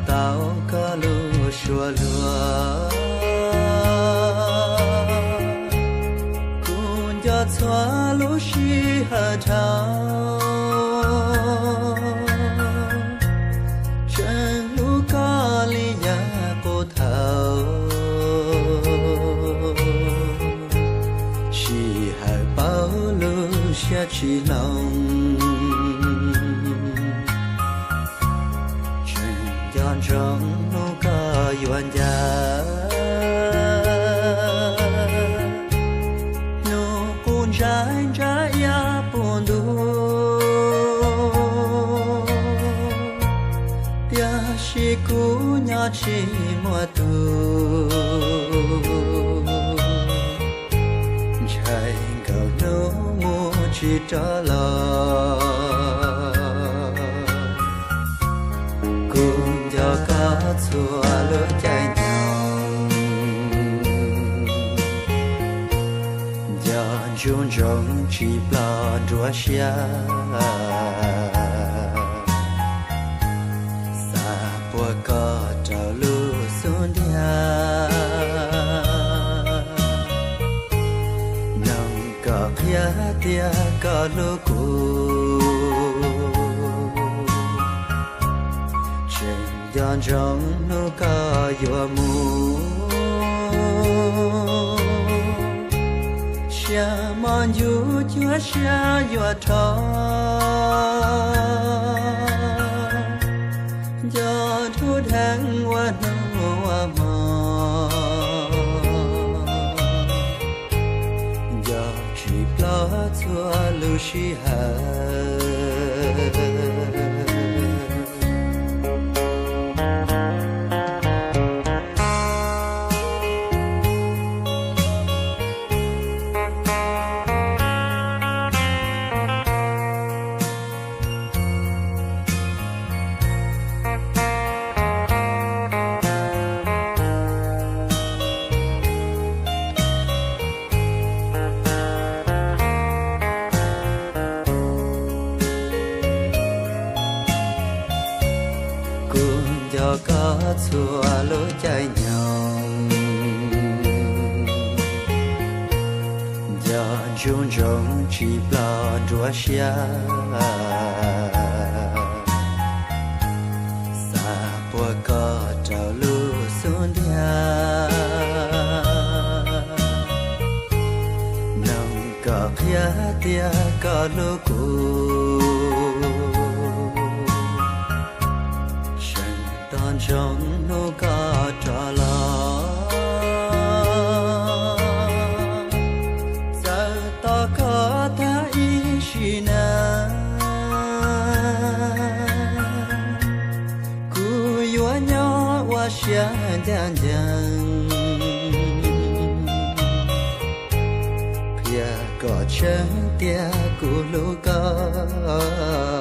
Tau koj lub suab luag, kuv nco txhua lub sij hawm dhau, tseem hlub koj li yav qub thaum, sij hawm paub lub siab tsis hloov. Tseem nco ntsoov hnub koj yuav ncaim, hnub qub ntsaib ntsa iab puv ntuj, tiam sis kuv nyob tsis muaj tus, ntshai nkawm hnub mus tsis rov los. Kuv nco koj txhua lub caij nyoog, nco ntsoov ntsoov tsis ploj nruab siab, xav puag koj rau lub xub ntiag, mloog koj qhia tias koj hlub kuv. Tseem nco ntsoov hnub koj yuav mus, siab mos ncuj cuag siab yuav rho, nco nruj dheev ua hnub ua hmo, nco tsis ploj txhua lub sij hawm. Kuv nco koj txhua lub caij nyoog, nco ntsoov ntsoov tsis ploj nruab siab, xav puag koj rau lub xub ntiag, mloog koj qhia tias koj hlub kuv. Seem tos ntsoov hnub koj rov los, txawm tos koj tag ib sim neej, kuv yuav nyob ua siab ncaj ncees, qhia kom tseeb tias kuv hlub koj.